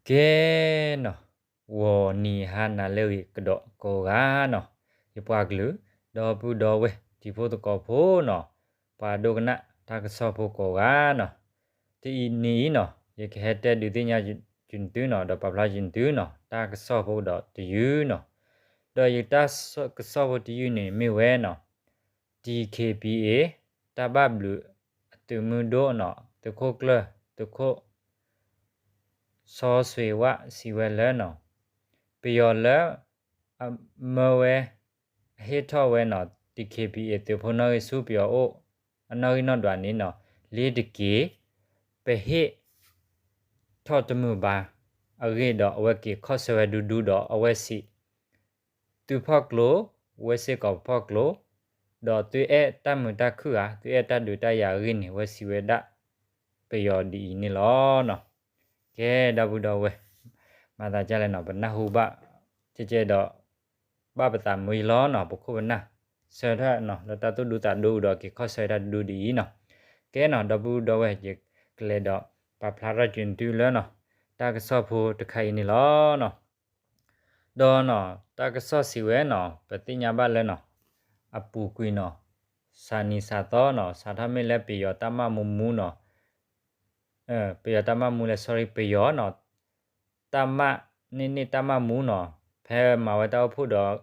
ကဲနီၤ, ဂီၤနံၤဟါနၤလၢအဂ့ၤကဒီးကိးဂၤနီၤ, ယပှၤကလုာ် ဒီပုၢ်ဒီဝဲၢ်တံၤဖိသကိးဖိနီၤ, ပှၤဒိကနၣ်တၢ်ကစီၣ်ဖိကိးဂၤနီၤ, တနံၤအံၤနီၤ ယကဟဲတဲဒုးသ့ၣ်ညါက့ၤသုနီၤ ဒီးပာ်ဖျါက့ၤသုနီၤ တၢ်ကစီၣ်ဖိဒီးတယုၢ်နီၤ, ဒီးယတၢ်ကစီၣ်ဖိတယုၢ်န့ၣ်မ့ၢ်ဝဲနီၤ DKBA တၢ်ဘၣ်ဘျုးအသုးမုၢ်ဒိၣ်နီၤ သုးခိၣ်ကျၢၢ် သုးခိၣ် စီၤစွ့ၤဝၣ်စံးဝဲလၢနီၤ, ပယီၤလၢအမၢဝဲ အဟ့ၣ်ထီၣ်ဝဲနီၤ DKBA သုးဖိနီၣ်ဂံၢ်ဆူပယီၤအိၣ် အနီၣ်ဂံၢ်နီၣ်ဒွးန့ၣ်နီၤ လ့ၤတက့ၤ ပဟ့ၣ်ထီၣ်တမုာ်ဘၣ်အဂ့ၢ်ဒီး အဝဲက့ၤခီၣ်ဆၢဝဲဒူဒူဒီး အဝဲစံး သုဖီၣ်ကျိ ဝဲစ့ၢ်ကီးပဖီၣ်ကျိ, ဒီးသုအဲၣ်တၢ်မုာ်တၢ်ခုၣ်ဧါ သုအဲၣ်တၢ်ဒုးတၢ်ယၤအဂ့ၢ်န့ၣ် ဝဲစံးဝဲဒၣ်ပယီၤဒ်အံၤန့ၣ်လီၤနီၤ. ကဲ ဒီပုၢ်ဒီဝဲၢ် မၤသးဒ်လဲၣ်နီၤ ပနၢ်ဟူဘၣ် ကဲကဲဒီး ဘၣ်ပသးမုာ်အံၤလီၤနီၤ ပခိၣ်ပနၢ် ဆၢထၢၣ်နီၤ လၢတၢ်သူၣ်ဒူသးဒူဒီး က့ၤခီၣ်ဆၢတၢ်ဒူဒူဒ်အံၤနီၤ. ကဲနီၤ ဒီပုၢ်ဒီဝဲၢ် ယကလဲၤဒီး ပာ်ဖျါထီၣ်က့ၤသုလၢနီၤ တၢ်ကစီၣ်ဖိတခါအံၤန့ၣ်လီၤနီၤ. ဒီးနီၤ တၢ်ကစီၣ်စံးဝဲနီၤ ပသ့ၣ်ညါဘၣ်လၢနီၤ အပူၤကွံာ်နီၤ စးနံၤစးသီနီၤ စးထီၣ်မ့ၢ်လၢပယီၤတၢ်မၤမူမူနီၤ ပယီၤတၢ်မၤမူလဲၣ် sorry ပယီၤနီၤ တၢ်မၤန့ၢ်န့ၢ်တၢ်မၤမူနီၤ ဖဲမၤဝဲတၢ်အိၣ်ဖှိၣ်ဒီး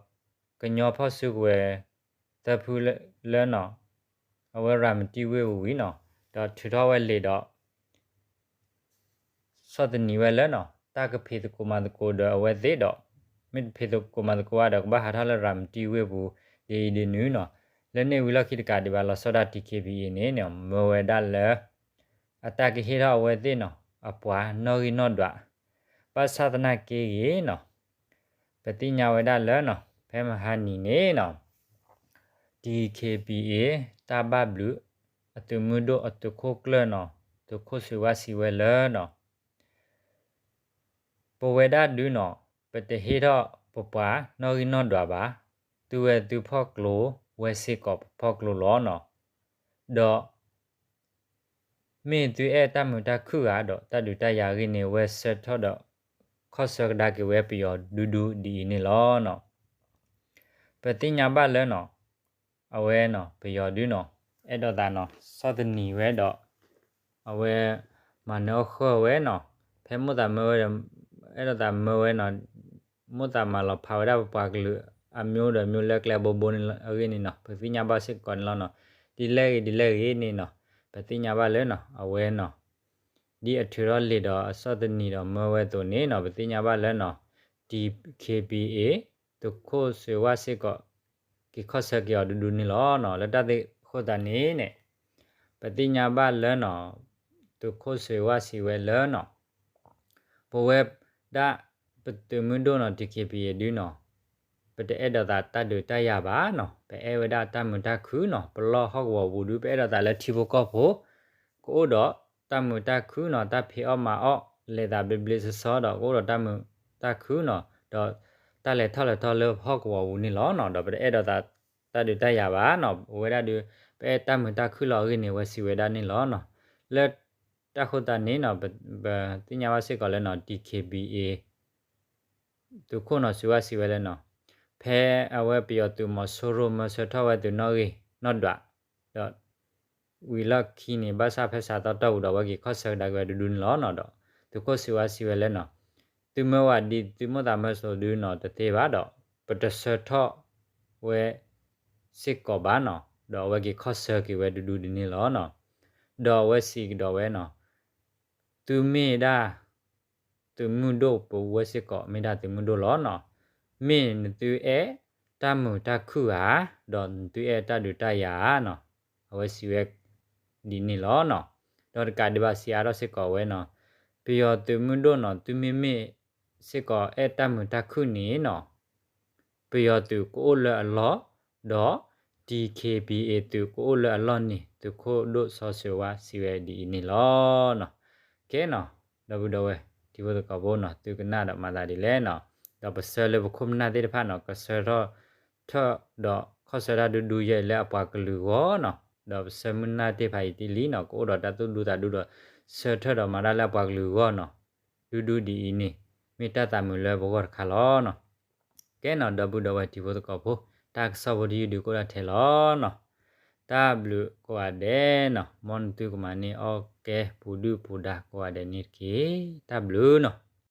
ကညီဖီၣ်စုကဝဲၤ သၢဖုလၢနီၤ အဝဲရၤမတံဝ့ၢ်ပူၤဝံၤနီၤ ဒီးထုးထီၣ်ဝဲလံာ်ဒီး ဆီၣ်သနံးဝဲလၢနီၤ တၢ်ကဖံးသကိးမၤသကိးဒီးအဝဲသ့ၣ်ဒီး မ့ၢ်တဖံးသကိးမၤသကိးဘၣ်ဒီး ကဘၣ်ဟးထီၣ်လၢရၤမတံဝ့ၢ်ပူၤ ဒ်အံၤဒ်နုၤနီၤ. လၢန့ၣ်ဝံၤလီၢ်ခံတကးဒံးဘၣ် လီၤဆီဒၣ် DKBA န့ၣ် မၢဝဲဒၣ်လၢ အတၢ်ကဟ့ၣ်ထီၣ်အဝဲသ့ၣ်နီၤ အပှၤနီၣ်ဂံၢ်နီၣ်ဒွး ဘၣ်ဆၣ်သနာ်က့ဂ့ၤနီၤ ပသ့ၣ်ညါဝဲဒၣ်လၢနီၤ ဖဲမဟါနံၤန့ၣ်နီၤ DKBA တၢ်ဘၣ်ဘျုး အသုးမုၢ်ဒိၣ်အသုးခိၣ်ကျၢၢ်နီၤ သုးခိၣ်စံးဝါစံးဝဲလၢနီၤ ပဝဲဒၣ်ဒုနီၤ ပတဟ့ၣ်ထီၣ်ပပှၤနီၣ်ဂံၢ်နီၣ်ဒွးဘၣ်, သုဝဲသုဖီၣ်ကျိ ဝဲစ့ၢ်ကီးပဖီၣ်ကျိလီၤနီၤ. ဒီး မ့ၢ်သုအဲၣ်တၢ်မုာ်တၢ်ခုၣ်ဧါ ဒီးတၢ်ဒုးတၢ်ယၤအဂ့ၢ်န့ၣ် ဝဲဆၢထၢၣ်ဒီး ခီၣ်ဆၢကဒါက့ၤဝဲပယီၤဒူဒူဒ်အံၤန့ၣ်လီၤနီၤ. ပသ့ၣ်ညါဘၣ်လၢနီၤ အဝဲနီၤ ပယီၤဒုနီၤ အဲၣ်ဒိးသးနီၤ ဆီၣ်သနံးဝဲဒီး အဝဲ မၤနၢၤအီၣ်ဃၢၤဝဲနီၤ ဖဲမိၣ်သးမၢဝဲဒီး အဲၣ်ဒိးသးမၢဝဲနီၤ မိၣ်သးမၤလီၤဖးဝဲဒၣ်ပပှၤကလုာ် အမျိုးဒီးမျိုး လၢကျဲဘိဘိန့ၣ်အဂ့ၢ်န့ၣ်နီၤ ပသ့ၣ်ညါဘၣ်စ့ၢ်ကီးန့ၣ်လီၤနီၤ. ဒ်လဲၣ်ဂ့ၤဒ်လဲၣ်ဂ့ၤန့ၣ်နီၤ ပသ့ၣ်ညါဘၣ်လၢနီၤ အဝဲနီၤ ဒ်အထုးထီၣ်လံာ်ဒီးအဆီၣ်သနံးဒီးမၢဝဲအသိးန့ၣ်နီၤ ပသ့ၣ်ညါဘၣ်လၢနီၤ DKBA သုးခိၣ်စ့ဝါစ့ၢ်ကီး က့ၤခီၣ်ဆၢက့ၤအီၤဒူဒူန့ၣ်လီၤနီၤ. လၢတၢ်သ့ၣ်အဃိသတးန့ၣ်န့ၣ် ပသ့ၣ်ညါဘၣ်လၢနီၤ သုးခိၣ်စ့ဝါစံးဝဲလၢနီၤ ပဝဲဒၣ်ပသုးမုၢ်ဒိၣ်နီၤ DKBA ဒုနီၤ ပတအဲၣ်ဒိးသးတၢ်ဒုးတၢ်ယၤဘၣ်နီၤ ပအဲၣ်ဝဲဒၣ်တၢ်မုာ်တၢ်ခုၣ်နီၤ ပလီၢ်ဟီၣ်ကဝီၤပူၤဒု ပအဲၣ်ဒိးသးလၢထံဖိကီၢ်ဖိ ကအိၣ်ဒီးတၢ်မုာ်တၢ်ခုၣ်နီၤ တၢ်ဖံးအီၣ်မၤအီၣ် လဲၤသးဘျ့ဘျ့ဆှီဆှီဒီး ကအိၣ်ဒီးတၢ်မုာ်တၢ်ခုၣ်နီၤ ဒီးတၢ်လဲၤထီၣ်လဲၤထီလၢဟီၣ်ကဝီၤပူၤန့ၣ်လီၤနီၤ. ဒီးပတအဲၣ်ဒိးသးတၢ်ဒုးတၢ်ယၤဘၣ်နီၤ ပဝဲဒၣ်ဒု ပအဲၣ်တၢ်မုာ်တၢ်ခုၣ်လီၤအဂ့ၢ်န့ၣ် ဝဲစံးဝဲဒၣ်န့ၣ်လီၤနီၤ. လၢတၢ်ဃိသတးန့ၣ်နီၤ ပသ့ၣ်ညါဘၣ်စ့ၢ်ကီးလၢနီၤ DKBA သုးခိၣ်နီၤ စံးဝဲစံးဝဲလၢနီၤ ဖဲအဝဲပယီၤသုးမီၤစိရိၤမၢဆၢထီၣ်ဝဲသုးနီၣ်ဂံၢ်နီၣ်ဒွး ဒီး ဝံၤလီၢ်ခံန့ၣ် ဘၣ်ဆၣ်ဖဲစးသီတီၢ်ပူၤဒီး အဝဲက့ၤခီၣ်ဆၢကဒါက့ၤဝဲဒူဒူန့ၣ်လီၤနီၤ. ဒီး သုးခိၣ်စံးဝဲစံးဝဲလၢနီၤ သုမၢဝဲဒ်သုမိၣ်သးမၢစိၤဒုနီၤ တသ့ဘၣ်ဒီး ပတဆၢထီၣ်ဝဲ စ့ၢ်ကီးဘၣ်နီၤ ဒီးအဝဲက့ၤခီၣ်ဆၢက့ၤဝဲဒူဒူဒ်န့ၣ်လီၤနီၤ. ဒီးအဝဲစံးကဒီးဝဲနီၤ သုမ့ၢ်ဒၣ် သုးမုၢ်ဒိၣ် ပဝဲစ့ၢ်ကီးမ့ၢ်ဒၣ်သုးမုၢ်ဒိၣ်လီၤနီၤ. မ့ၢ်နသုအဲၣ်တၢ်မုာ်တၢ်ခုၣ်ဧါ, ဒီးနသုအဲၣ်တၢ်ဒုးတၢ်ယၤဧါနီၤ. အဝဲစံးဝဲ ဒ်န့ၣ်လီၤနီၤ. ဒီးတကးဒံးဘၣ်စံးအါထီၣ်စ့ၢ်ကီးဝဲနီၤ, ပယီၤသုးမုၢ်ဒိၣ်နီၤ သုမ့မ့ၢ်စ့ၢ်ကီးအဲၣ်တၢ်မုာ်တၢ်ခုၣ်န့ၣ်နီၤ ပယီၤသုးကအိၣ်လၢအလီၢ်, ဒီး DKBA သုးကအိၣ်လၢအလီၢ်န့ၣ် သုးခိၣ်ဒိၣ်စီၤစၢၤဝါစံးဝဲဒ်အံၤန့ၣ်လီၤနီၤ. ကဲနီၤ, ဒီပုၢ်ဒီဝဲၢ် ထံဖိသကိးဖိနီၤ သုကနၣ်ဒီးမၤသးဒ်လဲၣ်နီၤ, ဒီးပဆၢလၢပခိၣ်ပနၢ်သ့ၣ်တဖၣ်နီၤ ကဆၢထၢၣ်ထၢၣ်ဒီးခီၣ်ဆၢတၢ်ဒူဒူယဲၢ်လၢအပှၤကလုာ်ဂီၢ်နီၤ, ဒီးပဆၢမုၢ်နၢ်သ့ၣ်တဖၣ်အံၤတ့ၢ်လံနီၤ ကအိၣ်ဒီးတၢ်သူၣ်ဒူသးဒူဒီး ဆၢထၢၣ်ဒီးမၤတၢ်လၢအပှၤကလုာ်ဂီၢ်နီၤ. ဒူဒူဒ်အံၤန့ၣ် မ့ၢ်တၢ်သးမုာ်လၢပဂီၢ်တခါလီၤနီၤ. ကဲနီၤ ဒီပုၢ်ဒီဝဲၢ်တံၤဖိသကိးဖိ, တၢ်ကစီၣ်ဖိတယုၢ်ဒုးကအိၣ်ဒၣ်ထဲလီၤနီၤ. တၢ်ဘျုးကိးဂၤဒဲးနီၤ, မ်နသုကမၤန့ၢ်အီၣ်ကဲပူၤဒုၣ်ပူၤဒါကိးဂၤဒဲးန့ၣ်တက့ၢ်. တၢ်ဘျုးနီၤ.